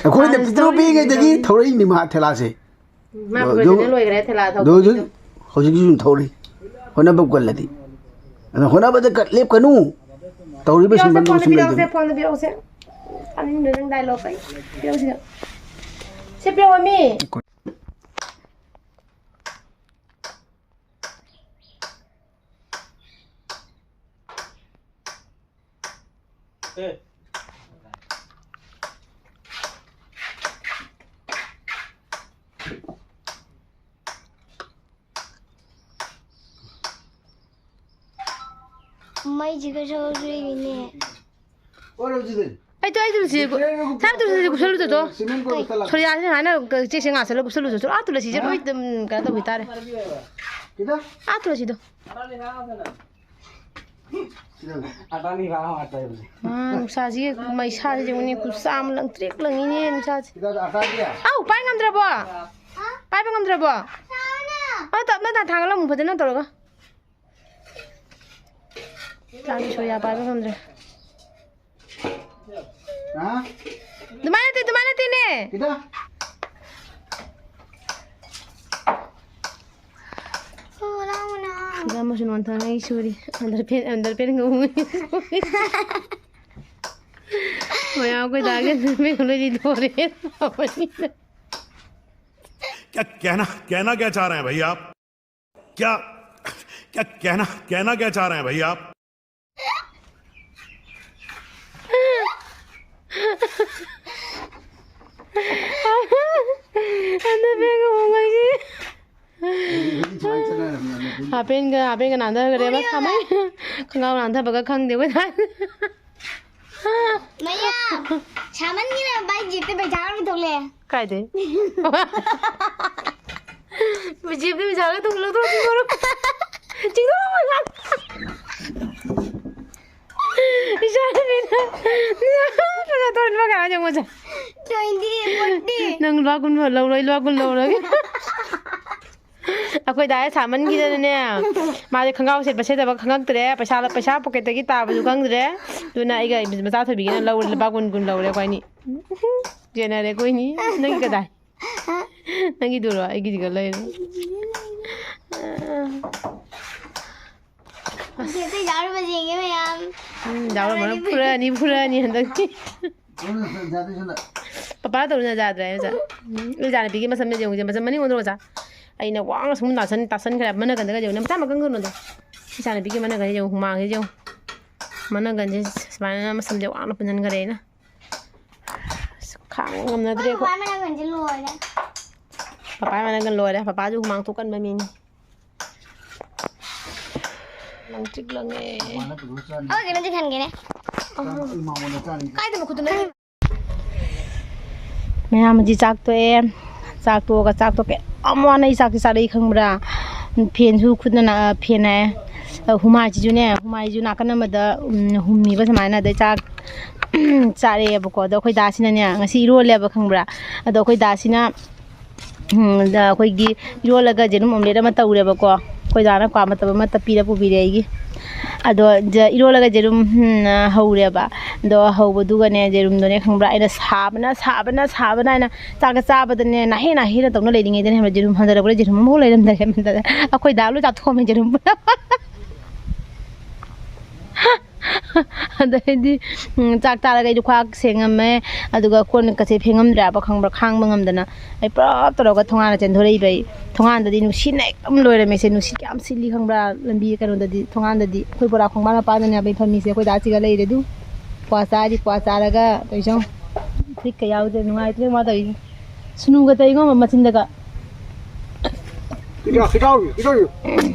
ꯑꯩꯈꯣꯏꯅ ꯍꯥꯟꯅ ꯄꯤꯛꯇ꯭ꯔꯨ ꯊꯧꯔꯤꯗꯨꯗꯤ ꯄꯤꯛꯏꯉꯩꯗꯒꯤ ꯊꯧꯔꯛꯏꯅꯤ ꯃꯥ ꯊꯦꯂꯥꯁꯦ꯫ ꯃꯥ ꯑꯗꯣ ꯄ꯭ꯔꯣꯐꯦꯁꯅꯦꯜ ꯑꯣꯏꯈ꯭ꯔꯦ ꯊꯦꯂꯥ ꯑꯗꯣ ꯍꯧꯖꯤꯛ, ꯊꯧꯕꯒꯤꯗꯣ꯫ ꯍꯧꯖꯤꯛꯁꯨ ꯑꯗꯨꯝ ꯊꯧꯔꯤ꯫ ꯍꯣꯠꯅꯕ ꯀꯜꯂꯗꯤ꯫ ꯑꯗꯣ ꯍꯣꯠꯅꯕꯗ ꯀ-, ꯂꯦꯞꯀꯅꯨ꯫ ꯇꯧꯔꯤꯕ ꯄꯤꯔꯛꯑꯣꯁꯦ, ꯁꯤꯟꯐꯝꯗꯨ ꯐꯣꯟꯗ ꯁꯨꯝ ꯄꯤꯔꯛꯑꯣꯁꯦ, ꯂꯩꯗꯅ꯫ ꯐꯣꯟꯗ ꯄꯤꯔꯛꯑꯣꯁꯦ꯫ ꯇꯥꯅꯤꯡꯗ꯭ꯔꯦ ꯅꯪ ꯗꯥꯏꯂꯣꯛ ꯑꯩ꯫ ꯄꯤꯔꯛꯑꯣꯁꯦ꯫ ꯁꯤ ꯄꯤꯔꯛꯑꯣ ꯃꯤ꯫ ꯃꯩꯁꯤꯒ ꯁꯣꯛꯂꯛꯇꯣꯏꯅꯤꯅꯦ꯫ ꯑꯩꯗꯣ, ꯑꯩꯗꯣ ꯁꯤ, ꯁꯥꯞꯇꯨ ꯁꯤ ꯀꯨꯞꯁꯜꯂꯨ ꯆꯠꯇꯣ꯫ ꯁꯣꯔꯤꯌꯥꯁꯤꯅ ꯍꯥꯏꯅ ꯆꯦꯛꯁꯦ ꯉꯥꯁꯜꯂ ꯀꯨꯞꯁꯜꯂꯨ ꯆꯠꯇꯣ꯫ ꯑꯥ, ꯇꯨꯂꯁꯤꯁꯦ ꯂꯣꯏ, ꯎꯝ, ꯀꯩꯅꯣ ꯇꯧꯈꯤ ꯇꯥꯔꯦ꯫ ꯑꯥ, ꯇꯨꯂꯁꯤꯗꯣ꯫ ꯃꯥ, ꯅꯨꯡꯁꯥꯁꯤꯒꯤ ꯃꯩꯁꯥꯁꯤ ꯌꯦꯡꯉꯨꯅꯦ, ꯈꯨꯠꯁꯥ ꯑꯃ ꯂꯪꯇ꯭ꯔꯤꯛ ꯂꯪꯉꯤꯅꯦ ꯅꯨꯡꯁꯥꯁꯦ꯫ ꯑꯥꯎ, ꯄꯥꯏ ꯉꯝꯗ꯭ꯔꯕꯣ? ꯄꯥꯏꯕ ꯉꯝꯗ꯭ꯔꯕꯣ? ꯑꯥ, ꯇꯞꯅ ꯊꯥꯡꯒꯠꯂꯝꯃꯨ ꯐꯖꯅ ꯇꯧꯔꯒ꯫ ꯆꯥꯛꯁꯨ ꯁꯣꯔꯤꯌꯥ ꯄꯥꯏꯕ ꯉꯝꯗ꯭ꯔꯦ꯫ ꯍꯥ? ꯑꯗꯨꯃꯥꯏꯅ ꯅꯠꯇꯦ, ꯑꯗꯨꯃꯥꯏꯅ ꯅꯠꯇꯦꯅꯦ꯫ ꯀꯤꯗ? ꯐꯤꯗꯥ ꯑꯃꯁꯨ ꯅꯣꯟꯊꯣꯔꯛꯏ, ꯁꯣꯔꯤ꯫ ꯑꯟꯗꯔꯄꯦꯟ, ꯑꯟꯗꯔꯄꯦꯟꯒ ꯎꯪꯉꯤ꯫ ꯃꯌꯥꯝ ꯑꯩꯈꯣꯏ ꯗꯥꯒꯤ ꯑꯟꯗꯔꯄꯦꯟꯒ ꯂꯣꯏ ꯂꯤꯊꯣꯔꯛꯑꯦ꯫ क्या कहना, कहना क्या चाह रहे हैं भैया आप? क्या, क्या कहना, कहना क्या चाह रहे हैं भैया आप? ꯑꯗ ꯕꯦꯒ ꯍꯣꯡꯕꯒꯤ꯫ ꯍꯥꯄꯦꯟꯒ, ꯍꯥꯄꯦꯟꯒ ꯅꯥꯟꯊꯈ꯭ꯔꯦꯕ, ꯁꯥꯃꯟ꯫ ꯈꯣꯡꯒ꯭ꯔꯥꯎ ꯅꯥꯟꯊꯕꯒ ꯈꯪꯗꯦ ꯑꯩꯈꯣꯏ꯫ ꯃꯌꯥꯝ, ꯁꯥꯃꯟꯒꯤꯅ ꯚꯥꯏ ꯖꯦꯛꯇ ꯄꯩꯁꯥ ꯑꯃ ꯊꯣꯛꯂꯛꯑꯦ꯫ ꯀꯥꯏꯗꯩ? ꯖꯦꯕꯇ ꯄꯩꯁꯥꯒ ꯊꯣꯛ ꯂꯧꯊꯣꯛ ꯊꯣꯛꯂꯛ꯫ ꯆꯤꯡꯊꯣꯛ ꯄꯩꯁꯥ꯫ ꯏꯆꯥ ꯅꯨꯄꯤꯅ ꯄꯩꯁꯥ ꯊꯣꯛ ꯂꯨꯄꯥ ꯀꯌꯥ ꯌꯦꯡꯉꯣꯁꯦ꯫ Twenty, forty꯫ ꯅꯪ ꯂꯨꯄꯥ ꯀꯨꯟ ꯂꯧꯔꯣ, ꯑꯩ ꯂꯨꯄꯥ ꯀꯨꯟ ꯂꯧꯔꯒꯦ꯫ ꯑꯩꯈꯣꯏ ꯗꯥꯏ ꯁꯥꯃꯟꯈꯤꯗꯅꯅꯦ, ꯃꯥꯁꯦ ꯈꯣꯡꯒ꯭ꯔꯥꯎ ꯁꯦꯠꯄ ꯁꯦꯠꯇꯕ ꯈꯪꯉꯛꯇ꯭ꯔꯦ, ꯄꯩꯁꯥ, ꯄꯩꯁꯥ ꯄꯣꯀꯦꯠꯇꯒꯤ ꯇꯥꯕꯁꯨ ꯈꯪꯗ꯭ꯔꯦ꯫ ꯑꯗꯨꯅ ꯑꯩꯒ ꯃꯆꯥ ꯊꯣꯏꯕꯤꯒꯤꯅ ꯂꯧꯔꯦ, ꯂꯨꯄꯥ ꯀꯨꯟ ꯀꯨꯟ ꯂꯧꯔꯦ ꯑꯩꯈꯣꯏꯅꯤ꯫ ꯌꯦꯟꯅꯔꯦ ꯑꯩꯈꯣꯏꯅꯤ꯫ ꯅꯪꯒꯤ ꯀꯗꯥꯏ? ꯅꯪꯒꯤꯗꯨꯔꯣ? ꯑꯩꯒꯤꯗꯤꯒ ꯂꯩꯔꯦ꯫ ꯏꯆꯦ, ꯑꯇꯩ ꯌꯥꯎꯔꯕ ꯌꯦꯡꯒꯦ ꯃꯌꯥꯝ꯫ ꯎꯝ, ꯌꯥꯎꯔꯝꯃꯔꯣꯏ꯫ ꯐꯨꯔꯛꯑꯅꯤ, ꯐꯨꯔꯛꯑꯅꯤ ꯍꯟꯗꯛꯇꯤ꯫ ꯄꯄꯥ ꯇꯧꯗꯅ ꯌꯥꯗ꯭ꯔꯦ ꯍꯥꯏꯕꯁꯦ꯫ ꯎꯝ, ꯏꯆꯥꯅꯨꯄꯤꯒꯤ ꯃꯁꯝꯁꯦ ꯌꯦꯡꯉꯨꯁꯦ, ꯃꯁꯝ ꯃꯅꯤꯡ ꯑꯣꯟꯊꯣꯛꯑꯣ ꯆꯥ꯫ ꯑꯩꯅ ꯋꯥꯡꯅ ꯁꯨꯝ ꯇꯥꯁꯟ-, ꯇꯥꯁꯟꯈ꯭ꯔꯦ꯫ ꯃꯅꯥꯀꯟꯗꯒ ꯌꯦꯡꯉꯨꯅꯦ, ꯃꯆꯥ ꯑꯃ ꯀꯟꯒꯅꯨꯗꯣ꯫ ꯏꯆꯥꯅꯨꯄꯤꯒꯤ ꯃꯅꯥꯀꯟꯁꯦ ꯌꯦꯡꯉꯨ, ꯍꯨꯃꯥꯡꯁꯦ ꯌꯦꯡꯉꯨ꯫ ꯃꯅꯒꯟꯁꯦ ꯁꯨꯃꯥꯏꯅ ꯃꯁꯝꯁꯦ ꯋꯥꯡꯅ ꯄꯨꯟꯁꯤꯟꯈꯔꯦ ꯑꯩꯅ꯫ ꯑꯁ, ꯈꯥꯡꯕ ꯉꯝꯅꯗ꯭ꯔꯦ ꯑꯩꯈꯣꯏ꯫ ꯄꯄꯥ ꯃꯅꯒꯟꯁꯦ ꯂꯣꯏꯔꯦ꯫ ꯄꯄꯥ ꯃꯅꯒꯟ ꯂꯣꯏꯔꯦ꯫ ꯄꯄꯥꯁꯨ ꯍꯨꯃꯥꯡ ꯊꯣꯛꯀꯟꯕ ꯃꯤꯅꯤ꯫ ꯂꯪꯇ꯭ꯔꯤꯛ ꯂꯪꯉꯦ꯫ ꯃꯥꯅ ꯄꯨꯊꯣꯛꯑ ꯆꯥꯅꯤ꯫ ꯑꯣꯀꯦ, ꯅꯪꯁꯨ ꯈꯟꯒꯦꯅꯦ꯫ ꯑꯥ꯫ ꯏꯃꯥꯉꯣꯟꯗ ꯆꯥꯅꯤ꯫ ꯀꯥꯏꯗ ꯃꯈꯨꯠꯇꯨꯅꯣ? ꯃꯌꯥꯝ ꯍꯧꯖꯤꯛ ꯆꯥꯛ ꯇꯣꯛꯑꯦ꯫ ꯆꯥꯛ ꯇꯣꯛꯑꯒ, ꯆꯥꯛ ꯇꯣꯛꯄ ꯌꯥꯝ ꯋꯥꯅ ꯑꯩ ꯆꯥꯛꯁꯤ ꯆꯥꯔꯛꯏ ꯈꯪꯕ꯭ꯔꯥ? ꯐꯦꯟꯁꯨ ꯈꯨꯠꯅ ꯅꯥ-, ꯐꯦꯟ ꯍꯥꯏ, ꯍꯨꯃꯥꯏꯁꯤꯁꯨꯅꯦ, ꯍꯨꯃꯥꯏꯁꯤꯁꯨ ꯅꯥꯀꯟ ꯑꯃꯗ, ꯎꯝ, ꯍꯨꯝꯃꯤꯕ ꯁꯨꯃꯥꯏꯅ꯫ ꯑꯗꯩ ꯆꯥꯛ ꯆꯥꯔꯛꯑꯦꯕꯀꯣ꯫ ꯑꯗꯣ ꯑꯩꯈꯣꯏ ꯗꯥꯁꯤꯅꯅꯦ ꯉꯁꯤ ꯏꯔꯣꯜꯂꯦꯕ ꯈꯪꯕ꯭ꯔꯥ? ꯑꯗꯣ ꯑꯩꯈꯣꯏ ꯗꯥꯁꯤꯅ ꯎꯝ, ꯑꯗ ꯑꯩꯈꯣꯏꯒꯤ ꯏꯔꯣꯜꯂꯒ ꯖꯦꯔꯨꯝ omelette ꯑꯃ ꯇꯧꯔꯦꯕꯀꯣ꯫ ꯑꯩꯈꯣꯏ ꯗꯥꯅ ꯀ꯭ꯋꯥ ꯃꯇꯞ ꯑꯃ ꯇꯞꯄꯤꯔ ꯄꯨꯕꯤꯔꯦ ꯑꯩꯒꯤ꯫ ꯑꯗꯣ ꯖ-, ꯏꯔꯣꯜꯂꯒ ꯖꯦꯔꯨꯝ, ꯎꯝ, ꯍꯧꯔꯦꯕ꯫ ꯑꯗꯣ ꯍꯧꯕꯗꯨꯒꯅꯦ, ꯖꯦꯔꯨꯝꯗꯣꯅꯦ ꯈꯪꯕ꯭ꯔꯥ, ꯑꯩꯅ ꯁꯥꯕꯅ, ꯁꯥꯕꯅ, ꯁꯥꯕꯅ ꯍꯥꯏꯅ ꯆꯥꯛꯀ ꯆꯥꯕꯗꯅꯦ, ꯅꯥꯍꯦ ꯅꯥꯍꯦꯅ ꯇꯧꯅ ꯂꯩꯔꯤꯉꯩꯗꯅꯦ ꯈꯪꯕ꯭ꯔꯥ, ꯖꯦꯔꯨꯝ ꯍꯟꯖꯜꯂꯛꯄꯗ ꯖꯦꯔꯨꯝ ꯑꯃꯐꯥꯎ ꯂꯩꯔꯝꯗ꯭ꯔꯦ꯫ ꯑꯩꯈꯣꯏ ꯗꯥ ꯂꯣꯏ ꯆꯥꯊꯣꯛꯑꯝꯃꯦ ꯖꯦꯔꯨꯝ ꯄꯨꯂꯞ꯫ ꯑꯗꯩꯗꯤ, ꯎꯝ, ꯆꯥꯛ ꯆꯥꯔꯒ ꯑꯩꯗꯣ ꯈ꯭ꯋꯥꯡ ꯁꯦꯡꯉꯝꯃꯦ, ꯑꯗꯨꯒ ꯀꯣꯟ ꯀꯩꯀꯥꯁꯦ ꯐꯦꯡꯉꯝꯗ꯭ꯔꯦꯕ, ꯈꯪꯕ꯭ꯔꯥ? ꯈꯥꯡꯕ ꯉꯝꯗꯅ ꯑꯩ ꯄꯨꯂꯞ ꯇꯧꯔꯒ ꯊꯣꯡꯒꯥꯟꯗ ꯆꯦꯟꯊꯣꯔꯛꯏꯕ ꯑꯩ꯫ ꯊꯣꯡꯒꯥꯟꯗꯗꯤ ꯅꯨꯡꯁꯤꯠꯅ ꯍꯦꯛꯇ ꯂꯣꯏꯔꯝꯃꯦꯁꯦ, ꯅꯨꯡꯁꯤꯠ ꯀꯌꯥꯝ ꯁꯤꯠꯂꯤ ꯈꯪꯕ꯭ꯔꯥ? ꯂꯝꯕꯤ ꯀꯩꯅꯣꯗꯗꯤ, ꯊꯣꯡꯒꯥꯟꯗꯗꯤ, ꯑꯩꯈꯣꯏ ꯕꯣꯔꯥ ꯈꯣꯡꯕꯥꯟ ꯃꯄꯥꯟꯗꯅꯦꯕ ꯑꯩ ꯐꯝꯃꯤꯁꯦ, ꯑꯩꯈꯣꯏ ꯗꯥ ꯁꯤꯒ ꯂꯩꯔꯦ ꯑꯗꯨ꯫ ꯀ꯭ꯋꯥ ꯆꯥꯔꯤ, ꯀ꯭ꯋꯥ ꯆꯥꯔꯒ ꯇꯧꯔꯤꯁꯦ ꯌꯦꯡꯉꯨ꯫ ꯐꯨꯔꯤꯠꯀ ꯌꯥꯎꯗ꯭ꯔꯦ, ꯅꯨꯡꯉꯥꯏꯇ꯭ꯔꯦ ꯃꯥ ꯇꯧꯔꯤꯁꯦ꯫ ꯁꯨꯅꯨꯒ ꯇꯧꯔꯤꯉꯣ ꯃꯆꯤꯟꯗꯒ꯫ ꯈꯤꯇ, ꯈꯤꯇ, ꯈꯤꯇ,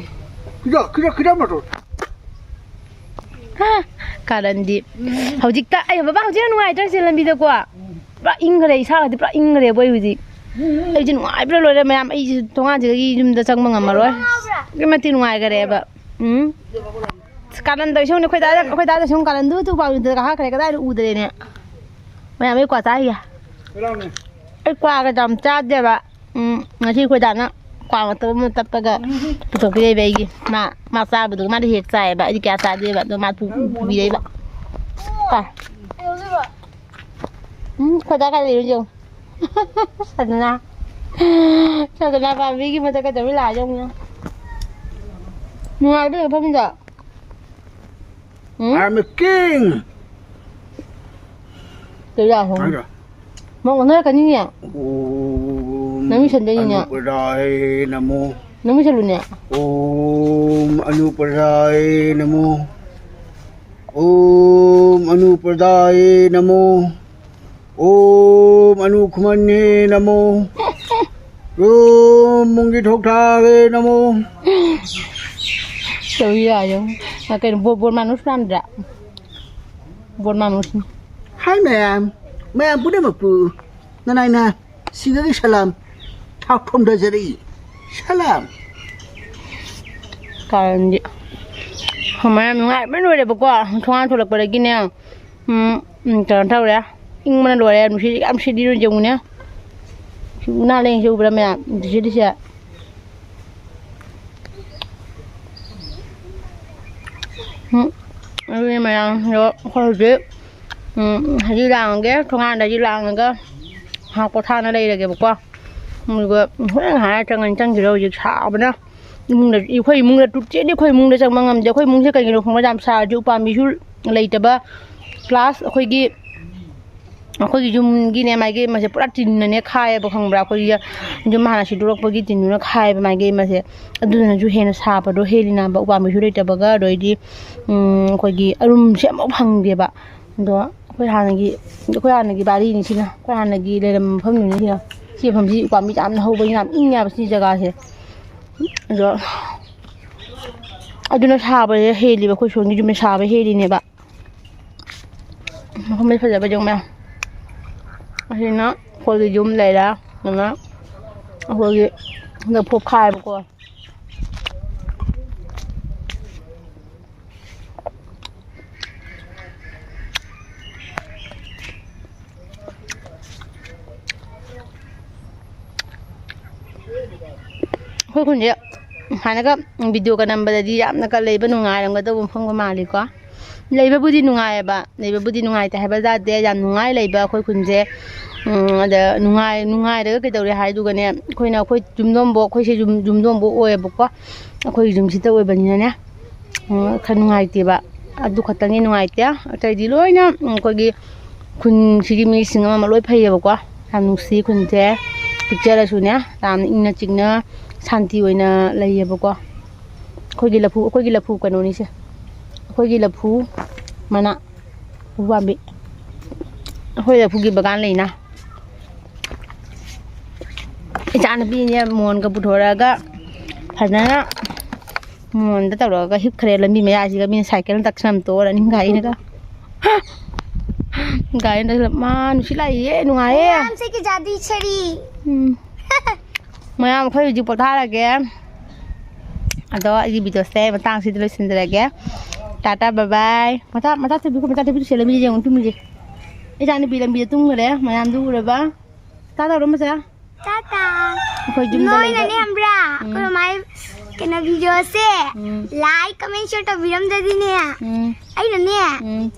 ꯈꯤꯇ, ꯈꯤꯇ, ꯈꯤꯇ ꯃꯇꯣꯟ꯫ ꯍꯥ, ꯀꯥꯔꯟꯗꯤ꯫ ꯍꯧꯖꯤꯛꯇ, ꯑꯩ ꯕꯕꯥ ꯍꯧꯖꯤꯛ ꯌꯥꯝ ꯅꯨꯡꯉꯥꯏꯇ꯭ꯔꯦ ꯁꯤ ꯂꯝꯕꯤꯗꯀꯣ꯫ ꯄꯨꯔꯥ ꯏꯪꯈ꯭ꯔꯦ, ꯏꯁꯥꯒꯗꯤ ꯄꯨꯔꯥ ꯏꯪꯈ꯭ꯔꯦꯕꯣ ꯑꯩ ꯍꯧꯖꯤꯛ꯫ ꯑꯩꯁꯦ ꯅꯨꯡꯉꯥꯏꯕꯅ ꯂꯣꯏꯔꯦ ꯃꯌꯥꯝ, ꯑꯩꯁꯦ ꯊꯣꯡꯒꯥꯟꯁꯤꯗꯒꯤ ꯌꯨꯝꯗ ꯆꯪꯕ ꯉꯝꯃꯔꯣꯏ꯫ ꯑꯗꯨꯛꯀꯤ ꯃꯇꯤꯛ ꯅꯨꯡꯉꯥꯏꯈꯔꯦꯕ꯫ ꯎꯝ꯫ ꯑꯁ, ꯀꯥꯔꯟ ꯇꯧꯔꯤꯁꯦ ꯌꯦꯡꯉꯨꯅꯦ, ꯑꯩꯈꯣꯏ ꯗꯥꯗ, ꯑꯩꯈꯣꯏ ꯗꯥꯗ ꯁꯨꯝ ꯀꯥꯔꯟꯗꯨ ꯇꯨ ꯄꯥꯎꯗ ꯀꯥꯈꯠꯈ꯭ꯔꯦ, ꯀꯗꯥꯏꯗ ꯎꯗ꯭ꯔꯦꯅꯦ꯫ ꯃꯌꯥꯝ ꯑꯩ ꯀ꯭ꯋꯥ ꯆꯥꯔꯤꯌꯦ꯫ ꯑꯩ ꯀ꯭ꯋꯥꯒ ꯌꯥꯝ ꯆꯥꯗꯦꯕ꯫ ꯎꯝ, ꯉꯁꯤ ꯑꯩꯈꯣꯏ ꯗꯥꯅ ꯀ꯭ꯋꯥ ꯃꯇꯞ ꯑꯃ ꯇꯞꯄꯒ ꯄꯨꯊꯣꯛꯄꯤꯔꯛꯏꯕ ꯑꯩꯒꯤ꯫ ꯃꯥ, ꯃꯥ ꯆꯥꯕꯗꯨꯒ ꯃꯥꯗꯤ ꯍꯦꯛ ꯆꯥꯏꯌꯦꯕ, ꯑꯩꯗꯤ ꯀꯌꯥ ꯆꯥꯗꯦꯕ, ꯑꯗꯣ ꯃꯥ ꯄꯨ-, ꯄꯨꯕꯤꯔꯛꯏꯕ꯫ ꯀꯣ꯫ ꯎꯝ, ꯑꯩꯈꯣꯏ ꯗꯥ ꯀꯥꯏ ꯂꯩꯔꯤꯅꯣ ꯌꯦꯡꯉꯨ꯫ ꯁꯗꯅꯥ꯫ ꯁꯗꯅꯥ ꯄꯥꯝꯕꯤꯒꯤ ꯃꯊꯛꯇ ꯀꯩꯗꯧꯔꯤ ꯂꯥꯛꯑꯦ ꯌꯦꯡꯉꯨ꯫ ꯅꯨꯡꯉꯥꯏꯕ꯭ꯔꯥ ꯃꯐꯝꯗꯣ? ꯎꯝ? I am a king. ꯀꯩ ꯌꯥ ꯍꯣꯡ? ꯍꯥꯏꯔꯣ꯫ ꯃꯉꯣꯟꯗ ꯀꯅꯤꯅꯦ? ꯅꯪ ꯃꯤꯁꯟꯗꯣꯏꯅꯤꯅꯦ꯫ ꯑꯅꯨꯄꯔꯥꯌꯦ ꯅꯃꯣ꯫ ꯅꯪ ꯃꯤꯁꯜꯂꯨꯅꯦ꯫ ꯎꯝ, ꯑꯅꯨꯄꯔꯥꯌꯦ ꯅꯃꯣ꯫ ॐ अनुप्रदाय नमो। ॐ अनुखमन्ये नमो। ॐ मुंगी ठोकठागे नमो। ꯇꯧ ꯌꯥꯏꯌꯦ꯫ ꯀꯩꯅꯣ, ꯕꯣꯔ, ꯕꯣꯔ ꯃꯥꯅꯨꯁ ꯃꯥꯟꯗ꯭ꯔꯥ? ꯕꯣꯔ ꯃꯥꯅꯨꯁ꯫ ꯍꯥꯏ ꯃꯌꯥꯝ, ꯃꯌꯥꯝ ꯄꯨꯝꯅꯃꯛꯄꯨ ꯅꯅꯥꯏꯅ ꯁꯤꯒꯒꯤ ꯁꯂꯥꯝ ꯊꯥꯎ ꯊꯣꯝꯊꯖꯔꯛꯏ꯫ ꯁꯂꯥꯝ꯫ ꯀꯥꯔꯟꯗꯤ꯫ ꯃꯌꯥꯝ ꯅꯨꯡꯉꯥꯏꯕ ꯂꯣꯏꯔꯦꯕꯀꯣ꯫ ꯊꯣꯡꯒꯥꯟ ꯊꯣꯛꯂꯛꯄꯗꯒꯤꯅꯦ꯫ ꯎꯝ, ꯎꯝ, ꯀꯩꯅꯣ ꯇꯧꯔꯦ꯫ ꯏꯪꯕꯅ ꯂꯣꯏꯔꯦ꯫ ꯅꯨꯡꯁꯤꯠ ꯌꯥꯝ ꯁꯤꯠꯂꯤ, ꯌꯦꯡꯉꯨꯅꯦ꯫ ꯎꯅꯥ ꯂꯦꯡꯁꯦ ꯎꯕ꯭ꯔꯥ ꯃꯌꯥꯝ? ꯅꯨꯡꯁꯤꯠ ꯁꯤꯠꯂꯤꯁꯦ꯫ ꯎꯝ, ꯑꯗꯨꯅꯦ ꯃꯌꯥꯝ, ꯑꯗꯣ ꯑꯩꯈꯣꯏ ꯍꯧꯖꯤꯛ, ꯎꯝ, ꯍꯩ ꯂꯥꯡꯉꯒꯦ, ꯊꯣꯡꯒꯥꯟꯗꯒꯤ ꯂꯥꯡꯉꯒ ꯉꯥꯏꯍꯥꯛ ꯄꯣꯊꯥꯅ ꯂꯩꯔꯒꯦꯕꯀꯣ꯫ ꯑꯗꯨꯒ ꯍꯣꯔꯦꯟ ꯉꯥꯏꯍꯥꯛ ꯆꯪꯉꯅꯤ, ꯆꯪꯈꯤꯔꯣꯏ ꯍꯧꯖꯤꯛ ꯁꯥꯕꯅ꯫ ꯏꯃꯨꯡꯗ, ꯑꯩꯈꯣꯏ ꯏꯃꯨꯡꯗ ꯇꯨꯞꯆꯦꯗꯤ ꯑꯩꯈꯣꯏ ꯏꯃꯨꯡꯗ ꯆꯪꯕ ꯉꯝꯗꯦ꯫ ꯑꯩꯈꯣꯏ ꯏꯃꯨꯡꯁꯦ ꯀꯩꯒꯤꯅꯣ ꯈꯪꯕ꯭ꯔꯥ? ꯌꯥꯝ ꯁꯥꯔꯗꯤ ꯎꯄꯥꯝꯕꯤꯁꯨ ꯂꯩꯇꯕ꯫ Plus ꯑꯩꯈꯣꯏꯒꯤ, ꯑꯩꯈꯣꯏꯒꯤ ꯌꯨꯝꯒꯤꯅꯦ, ꯃꯥꯏꯀꯩ ꯑꯃꯁꯦ ꯄꯨꯔꯥ ꯇꯤꯟꯅꯅꯦ ꯈꯥꯏꯌꯦꯕ, ꯈꯪꯕ꯭ꯔꯥ? ꯑꯩꯈꯣꯏꯒꯤ ꯌꯨꯝ ꯍꯥꯟꯅ ꯁꯤꯗꯣꯔꯛꯄꯒꯤ ꯇꯤꯟꯗꯨꯅ ꯈꯥꯏꯌꯦꯕ ꯃꯥꯏꯀꯩ ꯑꯃꯁꯦ꯫ ꯑꯗꯨꯗꯨꯅꯁꯨ ꯍꯦꯟꯅ ꯁꯥꯕꯗꯣ ꯍꯦꯜꯂꯤꯅꯕ, ꯎꯄꯥꯝꯕꯤꯁꯨ ꯂꯩꯇꯕꯒ꯫ ꯑꯗꯩꯗꯤ, ꯎꯝ, ꯑꯩꯈꯣꯏꯒꯤ ꯑꯔꯨꯝꯁꯦ ꯑꯃꯐꯥꯎ ꯐꯪꯗꯦꯕ꯫ ꯑꯗꯣ ꯑꯩꯈꯣꯏ ꯍꯥꯟꯅꯒꯤ, ꯑꯩꯈꯣꯏ ꯍꯥꯟꯅꯒꯤ ꯕꯥꯔꯤꯅꯤ ꯁꯤꯅ, ꯑꯩꯈꯣꯏ ꯍꯥꯟꯅꯒꯤ ꯂꯩꯔꯝꯕ ꯃꯐꯝꯗꯨꯅꯤ ꯁꯤꯅ꯫ ꯁꯤ ꯃꯐꯝꯁꯤ ꯎꯄꯥꯝꯕꯤ ꯌꯥꯝꯅ ꯍꯧꯕ, ꯌꯥꯝ ꯏꯪꯉꯦꯕ ꯁꯤ ꯖꯒꯥꯁꯦ꯫ ꯑꯗꯣ ꯑꯗꯨꯅ ꯁꯥꯕꯁꯦ ꯍꯦꯜꯂꯤꯕ, ꯑꯩꯈꯣꯏ ꯁꯣꯝꯒꯤ ꯌꯨꯝꯁꯦ ꯁꯥꯕ ꯍꯦꯜꯂꯤꯅꯦꯕ꯫ ꯃꯐꯝꯁꯦ ꯐꯖꯕ ꯌꯦꯡꯉꯨ ꯃꯌꯥꯝ꯫ ꯑꯁꯤꯅ ꯑꯩꯈꯣꯏꯒꯤ ꯌꯨꯝ ꯂꯩꯔꯦ꯫ ꯑꯗꯨꯅ ꯑꯩꯈꯣꯏꯒꯤ ꯂꯐꯨ ꯈꯥꯏꯕꯀꯣ꯫ ꯑꯩꯈꯣꯏ ꯈꯨꯟꯁꯦ ꯍꯥꯟꯅꯒ ꯚꯤꯗꯤꯑꯣꯒ ꯅꯝꯕꯗꯗꯤ ꯌꯥꯝꯅꯒ ꯂꯩꯕ ꯅꯨꯡꯉꯥꯏꯔꯝꯒꯗꯧꯕ ꯃꯐꯝꯒ ꯃꯥꯜꯂꯤꯀꯣ꯫ ꯂꯩꯕꯕꯨꯗꯤ ꯅꯨꯡꯉꯥꯏꯌꯦꯕ, ꯂꯩꯕꯕꯨꯗꯤ ꯅꯨꯡꯉꯥꯏꯇꯦ ꯍꯥꯏꯕ ꯌꯥꯗꯦ, ꯌꯥꯝ ꯅꯨꯡꯉꯥꯏ ꯂꯩꯕ ꯑꯩꯈꯣꯏ ꯈꯨꯟꯁꯦ꯫ ꯎꯝ, ꯑꯗ ꯅꯨꯡꯉꯥꯏ-, ꯅꯨꯡꯉꯥꯏꯔꯒ ꯀꯩꯗꯧꯔꯦ ꯍꯥꯏꯗꯨꯒꯅꯦ, ꯑꯩꯈꯣꯏꯅ, ꯑꯩꯈꯣꯏ ꯌꯨꯝꯗꯣꯡꯕꯣꯛ, ꯑꯩꯈꯣꯏꯁꯦ ꯌꯨꯝ-, ꯌꯨꯝꯗꯣꯡꯕꯣꯛ ꯑꯣꯏꯌꯦꯕꯀꯣ꯫ ꯑꯩꯈꯣꯏ ꯌꯨꯝꯁꯤꯗ ꯑꯣꯏꯕꯅꯤꯅꯅꯦ, ꯎꯝ, ꯈꯔ ꯅꯨꯡꯉꯥꯏꯇꯦꯕ꯫ ꯑꯗꯨ ꯈꯛꯇꯪꯒꯤ ꯅꯨꯡꯉꯥꯏꯇꯦ꯫ ꯑꯇꯩꯗꯤ ꯂꯣꯏꯅ, ꯎꯝ, ꯑꯩꯈꯣꯏꯒꯤ ꯈꯨꯟꯁꯤꯒꯤ ꯃꯤꯁꯤꯡ ꯑꯃ ꯑꯃ ꯂꯣꯏ ꯐꯩꯌꯦꯕꯀꯣ꯫ ꯌꯥꯝ ꯅꯨꯡꯁꯤ ꯈꯨꯟꯁꯦ꯫ ꯄꯤꯛꯆꯔꯁꯨꯅꯦ, ꯌꯥꯝꯅ ꯏꯪꯅ ꯆꯤꯛꯅ ꯁꯥꯟꯇꯤ ꯑꯣꯏꯅ ꯂꯩꯌꯦꯕꯀꯣ꯫ ꯑꯩꯈꯣꯏꯒꯤ ꯂꯐꯨ, ꯑꯩꯈꯣꯏꯒꯤ ꯂꯐꯨ ꯀꯩꯅꯣꯅꯤꯁꯦ꯫ ꯑꯩꯈꯣꯏꯒꯤ ꯂꯐꯨ ꯃꯅꯥ ꯎꯄꯥꯝꯕꯤ ꯑꯩꯈꯣꯏ ꯂꯐꯨꯒꯤ ꯕꯒꯥꯟ ꯂꯩꯅ꯫ ꯏꯆꯥꯅꯨꯄꯤꯅꯦ ꯃꯣꯟꯒ ꯄꯨꯊꯣꯔꯛꯑꯒ ꯐꯖꯅ ꯃꯣꯟꯗ ꯇꯧꯔꯒ ꯍꯤꯞꯈ꯭ꯔꯦ ꯂꯝꯕꯤ ꯃꯌꯥꯁꯤꯒ꯫ ꯃꯤꯅ ꯁꯥꯏꯀꯜ ꯇꯛꯁꯅ ꯇꯣꯛꯑꯅꯤ ꯒꯥꯔꯤꯅꯒ꯫ ꯒꯥꯔꯤꯅ ꯃꯥ ꯅꯨꯡꯁꯤꯠ ꯂꯥꯛꯏꯌꯦ, ꯅꯨꯡꯉꯥꯏꯌꯦ꯫ ꯃꯌꯥꯝꯁꯦ ꯀꯤꯖꯥꯗꯤ ꯁꯦꯔꯤ꯫ ꯎꯝ꯫ ꯃꯌꯥꯝ ꯑꯩꯈꯣꯏ ꯍꯧꯖꯤꯛ ꯄꯣꯊꯥꯔꯒꯦ꯫ ꯑꯗꯣ ꯑꯩꯒꯤ ꯚꯤꯗꯤꯑꯣꯁꯦ ꯃꯇꯥꯡꯁꯤꯗ ꯂꯣꯏꯁꯤꯟꯖꯔꯒꯦ꯫ ꯇꯥꯇꯥ ꯕꯥꯏ ꯕꯥꯏ꯫ ꯃꯆꯥ ꯃꯆꯥ ꯊꯤꯕꯤꯀꯣ, ꯃꯆꯥ ꯊꯤꯕꯤꯗꯨ ꯁꯦ ꯂꯝꯕꯤꯗ ꯌꯦꯡꯉꯨ ꯇꯨꯝꯃꯤꯁꯦ꯫ ꯏꯆꯥ ꯅꯨꯄꯤ ꯂꯝꯕꯤꯗ ꯇꯨꯝꯈ꯭ꯔꯦ, ꯃꯌꯥꯝꯗꯨ ꯎꯔꯕ? ꯇꯥꯇꯥ ꯇꯧꯔꯣ ꯃꯆꯥ꯫ ꯇꯥꯇꯥ꯫ ꯑꯩꯈꯣꯏ ꯌꯨꯝꯗ ꯅꯣꯏꯅꯅꯦ ꯂꯩꯕ ꯈꯪꯕ꯭ꯔꯥ? ꯎꯝ꯫ ꯑꯩꯈꯣꯏ ꯃꯥꯏ ꯀꯩꯅꯣ ꯚꯤꯗꯤꯑꯣꯁꯦ ꯎꯝ꯫ ꯂꯥꯏꯛ, ꯀꯃꯦꯟ, ꯁꯤꯌꯔ ꯇꯧꯕꯤꯔꯝꯗ꯭ꯔꯗꯤꯅꯦ꯫ ꯎꯝ꯫ ꯑꯩꯅꯅꯦ꯫ ꯎꯝ꯫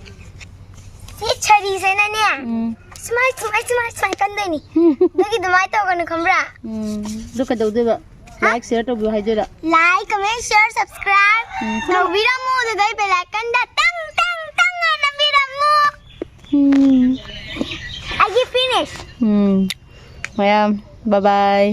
ꯁꯤ ꯁꯔꯤꯁꯦꯅꯅꯦ꯫ ꯎꯝ꯫ ꯁꯨꯃꯥꯏ ꯁꯨꯃꯥꯏ ꯁꯨꯃꯥꯏ ꯁꯨꯃꯥꯏ ꯀꯟꯗꯣꯏꯅꯤ꯫ ꯑꯗꯨꯒꯤ ꯑꯗꯨꯃꯥꯏꯅ ꯇꯧꯒꯅꯨ ꯈꯪꯕ꯭ꯔꯥ? ꯎꯝ꯫ ꯑꯗꯨ ꯀꯩꯗꯧꯗꯣꯏꯕ? ꯂꯥꯏꯛ ꯁꯤꯌꯔ ꯇꯧꯕꯤꯌꯨ ꯍꯥꯏꯗꯣꯏꯔꯥ? ꯂꯥꯏꯛ, ꯀꯃꯦꯟ, ꯁꯤꯌꯔ, ꯁꯕꯁꯀ꯭ꯔꯥꯏꯕ ꯎꯝ꯫ ꯇꯧꯕꯤꯔꯝꯃꯣ꯫ ꯑꯗꯨꯗꯩ ꯕꯦꯜ ꯑꯥꯏꯀꯟꯗ ꯇꯪ ꯇꯪ ꯇꯪ ꯍꯥꯏꯅ ꯅꯝꯕꯤꯔꯝꯃꯣ꯫ ꯎꯝ꯫ ꯑꯩꯒꯤ ꯐꯤꯅꯤꯁ꯫ ꯎꯝ꯫ ꯃꯌꯥꯝ ꯕꯥꯏ ꯕꯥꯏ꯫